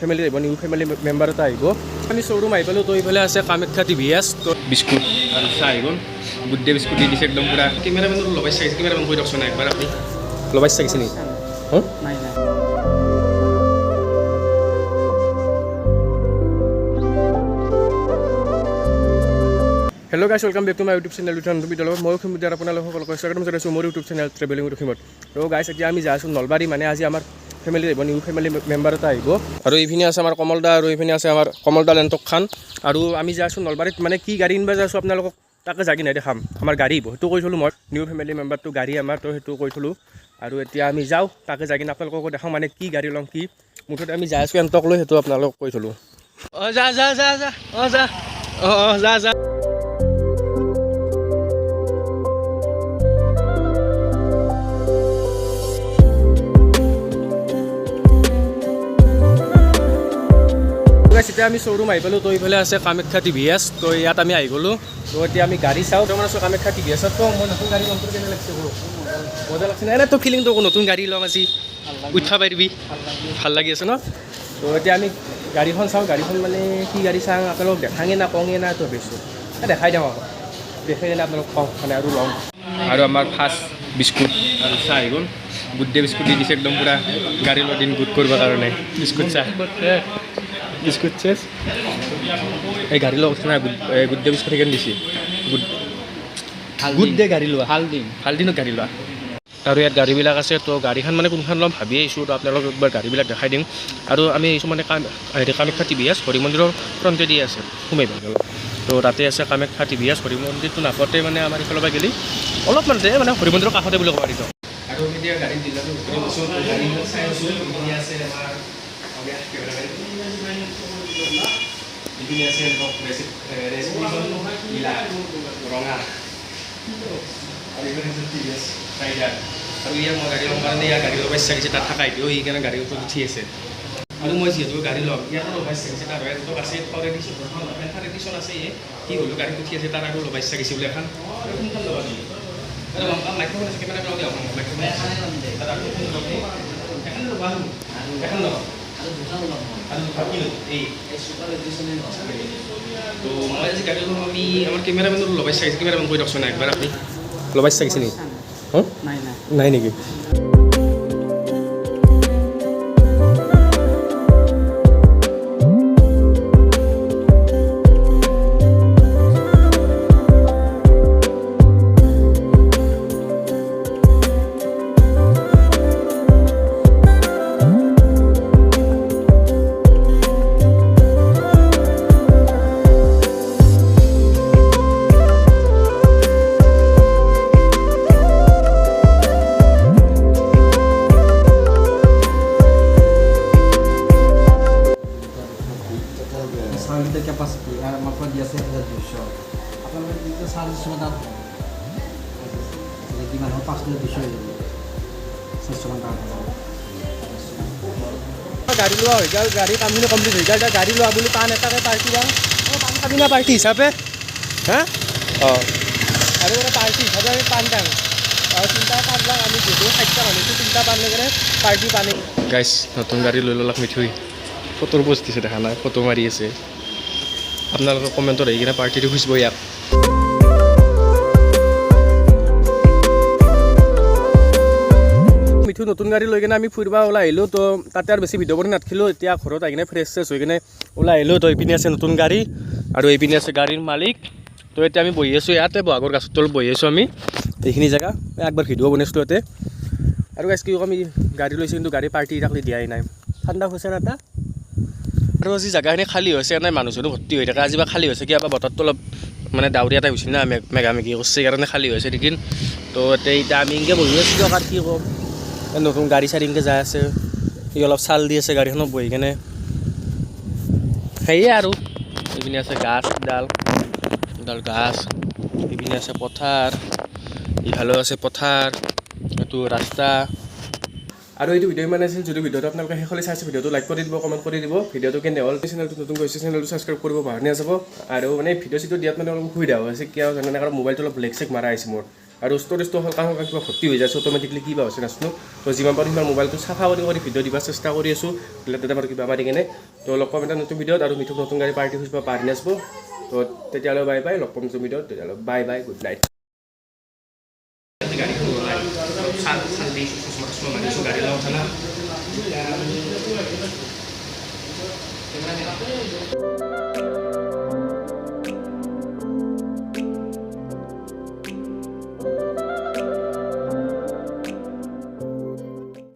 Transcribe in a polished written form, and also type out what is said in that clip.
Family আহিব, new family member এটা আহিব। আমি শ্ব'ৰুম আহি পালোঁ। তো এইফালে আছে কামাখ্যা টিভিএছ। তো বিস্কুট আৰু চাহ আহি গ'ল। গুড ডে বিস্কুট দি দিছে একদম পূৰা। কেমেৰামেনৰ লগাই চাইছে, কেমেৰামেন কৈ দিয়কচোন একবাৰ, আপুনি লগাই চাইছে নেকি? হা? নাই নাই। Hello guys, welcome back to my YouTube channel. নতুন ভিডিঅ'ৰ লগত মই অসীম আপোনালোক সকলোকে স্বাগতম জনাইছোঁ মোৰ ইউটিউব চেনেল ট্ৰেভেলিং অসীমত। তো গাইছ, এতিয়া আমি যাই আছোঁ নলবাৰী। মানে আজি আমাৰ ফেমিলি আহিব, নিউ ফেমিলি মেম্বাৰ এটা আহিব। আৰু এইপিনে আছে আমাৰ কমল দা আৰু এইপিনে আছে আমাৰ কমল দা লেণ্টক খান। আৰু আমি যাই আছোঁ নলবাৰীত। মানে কি গাড়ী আনিব যাই আছোঁ আপোনালোকক তাকে যাই কিনে দেখাম। আমাৰ গাড়ী আহিব, সেইটো কৈ থ'লোঁ মই। নিউ ফেমিলি মেম্বাৰটো গাড়ী আমাৰ, তো সেইটো কৈ থ'লোঁ। আৰু এতিয়া আমি যাওঁ, তাকে যাই কিনে আপোনালোককো দেখাওঁ মানে কি গাড়ী ল'ম কি। মুঠতে আমি যাই আছোঁ এণ্টক লৈ, সেইটো আপোনালোকক কৈ থ'লোঁ। অঁ, যা যা যা যা, অঁ যা, অঁ অঁ, যা যা। এতিয়া আমি শ্ব'ৰুম আহি পালোঁ। তো এইফালে আছে কামাখ্যা টিভিএছ। তো ইয়াত আমি আহি গ'লোঁ। তো এতিয়া আমি গাড়ী চাওঁ। তো মানে আছোঁ কামাখ্যা টিভিএছত। তো মই নতুন গাড়ী ল'ম, তোৰ কেনে লাগিছে? মজা লাগছে নাই? এনে তোৰ ফিলিংটো, নতুন গাড়ী ল'ম আজি, উঠবা পাৰিবি, ভাল লাগি আছে ন? তো এতিয়া আমি গাড়ীখন চাওঁ। গাড়ীখন মানে কি গাড়ী চাওঁ, আপোনালোক দেখাঙে না কঙে না, তো ভাবিছোঁ দেখাই দিওঁ আকৌ। দেখাই কিনে আপোনালোক কওঁ মানে আৰু ল'ম। আৰু আমাৰ ফাৰ্ষ্ট বিস্কুট আৰু চাহ আহি গ'ল। গুড ডে বিস্কুট দি দিছে একদম পূৰা, গাড়ী লোৱা দিন গুড কৰিবৰ কাৰণে। বিস্কুট চাহ, বিস্কুট চেছ। এই গাড়ী লোৱা কথা নাই, গুড ডে বিস্কুট সেইকাৰণে দিছে। গুড গুড ডে গাড়ী লোৱা। ভাল দিন। ভাল দিনত গাড়ী লোৱা। আৰু ইয়াত গাড়ীবিলাক আছে। তো গাড়ীখন মানে কোনখন ল'ম ভাবি আহিছোঁ। তো আপোনালোকক একবাৰ গাড়ীবিলাক দেখাই দিম। আৰু আমি আহিছোঁ মানে হেৰি কামাখ্যা টিভিএছ, হৰি মন্দিৰৰ ফ্ৰণ্টেদি আছে, সোমাই পাই অলপ। তো তাতে আছে কামাখ্যা টিভিএছ। হৰি মন্দিৰটো নাপাওঁতে মানে আমাৰ ইফালৰ পৰা গ'লে অলপমানতে মানে হৰি মন্দিৰৰ কাষতে বুলি ক'ব পাৰি। তো আৰু আমি এতিয়া গাড়ীত ডিলাৰৰ ভিতৰত আছোঁ। তো গাড়ীবিলাক চাই আছোঁ। এইখিনি আছে আমাৰ কেমেৰামেন, এইখিনি আছে নীলা ৰঙা, আৰু এইপিনে আছে টিভিএছ ৰাইডাৰ। আৰু ইয়াৰ মই গাড়ী ল'ম কাৰণে ইয়াৰ গাড়ী ল'ব ইচ্ছা গৈছে। তাত থাকা এইটো সেইকাৰণে গাড়ীৰ ওপৰত উঠি আছে। আৰু মই যিহেতু গাড়ী ল'ম, ইয়াতো ল'ব ইচ্ছা গৈছে। তাৰ এণ্টক আছে, থৰ এডিশ্যন, থাৰ এডিশ্যন আছে। এই কি হ'লেও গাড়ীত উঠি আছে, তাৰ আৰু ল'ব ইচ্ছা গৈছে বোলে এখন। আৰু কোনখন ল'বা তুমি? মাইক্ৰফোন আছে, কেমেৰা দিয়ক। মাইক্ৰফোন আছে তাত। আৰু কোনখন ল'বা? এখন ল'বা, এখন ল'বা। আৰু দুখন ল'ম। আৰু দুখন কি ল'ব এই? এই ছুপাৰ এডিশ্যনে ল'ম। তো মই আজি গাড়ী ল'ম। আমি আমাৰ কেমেৰামেনৰ ল'ব ইচ্ছা গৈছে। কেমেৰামেন কৈ দিয়কচোন একবাৰ, আপুনি ল'ব ইচ্ছা গৈছে নেকি? হা? নাই নাই। নাই নেকি? 6 লিটাৰ কেপাচিটি আৰু আমাৰ পৰা দি আছে 1200। আপোনালোকে যিটো চাৰ্জ দিছোঁ তাত কিমান হ'ব? 5 লিটাৰ 200 হৈ যাব, 400মান টকা যাব। গাড়ী লোৱা হৈ গ'ল, গাড়ী কামখিনি কমপ্লিট হৈ গ'ল। এতিয়া গাড়ী লোৱা বুলি পাণ এটাকে পাৰ্টি দিওঁ। অঁ, পাণ খাবি না পাৰ্টি হিচাপে? হা, অঁ। আৰু মানে পাৰ্টি হিচাপে আমি পাণ খাওঁ আৰু তিনিটা পাণ লওঁ আমি, যিহেতু 60টা মানুহ, তিনিটা পাণ লৈ কেনে পাৰ্টি পানী। গাইছ, নতুন গাড়ী লৈ ল'লাক মিঠুই। ফটোৰ পোষ্ট দিছে, দেখা নাই? ফটো মাৰি আছে। আপোনালোকে কমেণ্টত আহি কিনে পাৰ্টিটো খুজিব ইয়াক। মিঠু নতুন গাড়ী লৈ কিনে আমি ফুৰিব ওলাই আহিলোঁ। তো তাতে আৰু বেছি ভিডিঅ' কৰি নাথাকিলোঁ। এতিয়া ঘৰত আহি কিনে ফ্ৰেছ চেছ হৈ কিনে ওলাই আহিলোঁ। তো এইপিনে আছে নতুন গাড়ী আৰু এইপিনে আছে গাড়ীৰ মালিক। তো এতিয়া আমি বহি আছোঁ ইয়াতে, বহাগৰ গাছৰ তলত বহি আছোঁ আমি। এইখিনি জেগা একবাৰ ভিডিঅ' বনাইছিলোঁ ইয়াতে। আৰু গাইছ, কি কম, আমি গাড়ী লৈছোঁ কিন্তু গাড়ী পাৰ্টি এটাক দিয়াই নাই। ঠাণ্ডা হৈছে না এটা। আৰু আজি জেগাখিনি খালী হৈছে নাই, মানুহ চানুহ ভৰ্তি হৈ থাকে। আজি বা খালী হৈছে কিয় বা? বতৰটো অলপ মানে ডাৱৰীয়া টাইপ হৈছিল না, মেঘা মেঘি কৰিছে, সেইকাৰণে খালী হৈছে নেকি। তো এতিয়া আমি এনেকৈ বহি আছোঁ দিয়ক। আৰু কি ক'ম, নতুন গাড়ী চাড়ী এনেকৈ যাই আছে, সি অলপ চাল দি আছে গাড়ীখনত বহি কেনে। সেয়ে আৰু এইপিনে আছে গাছ, ডাল ডাল গাছ, এইপিনে আছে পথাৰ, ইফালেও আছে পথাৰ, এইটো ৰাস্তা। আৰু এইটো ভিডিঅ' ইমান আছিল। যদি ভিডিঅ'টো আপোনালোকে শেষলৈ চাইছে, ভিডিঅ'টো লাইক কৰি দিব, কমেণ্ট কৰি দিব ভিডিঅ'টো কেনে হ'ল। চেনেলটো নতুন গৈছে, চেনেলটো ছাবস্ক্ৰাইব কৰিব পাহৰি নাযাব। আৰু মানে ভিডিঅ' চিডিঅ' দিয়াত মানে অলপ অসুবিধা হৈছে, কিয় জানেনে? কাৰণ মোবাইলটো অলপ ব্লেক চেক মাৰা আহিছে মোৰ। আৰু ষ্ট'ৰেজটো হালকা হালকা কিবা ভৰ্তি হৈ যাইছে অট'মেটিকলি, কিবা হৈছে নাজানো। তো যিমান পাৰোঁ সিমান মোবাইলটো চাফা কৰি কৰি ভিডিঅ' দিব চেষ্টা কৰি আছোঁ, তাতে বাৰু কিবা মাৰি কেনে। তো লগ পাম এটা নতুন ভিডিঅ'ত আৰু মিঠুক নতুন গাড়ী পাৰ্টি খুজিব পাৰি নাচব। তো তেতিয়াহ'লে বাই বাই, লগ পাম নতুন ভিডিঅ'ত। তেতিয়াহ'লে বাই বাই, গুড নাইট। গাড়ীখন ওলাই চাল চাল দিছোঁ, চশমা চশমা মাৰিছোঁ, গাড়ী লগত উঠা না।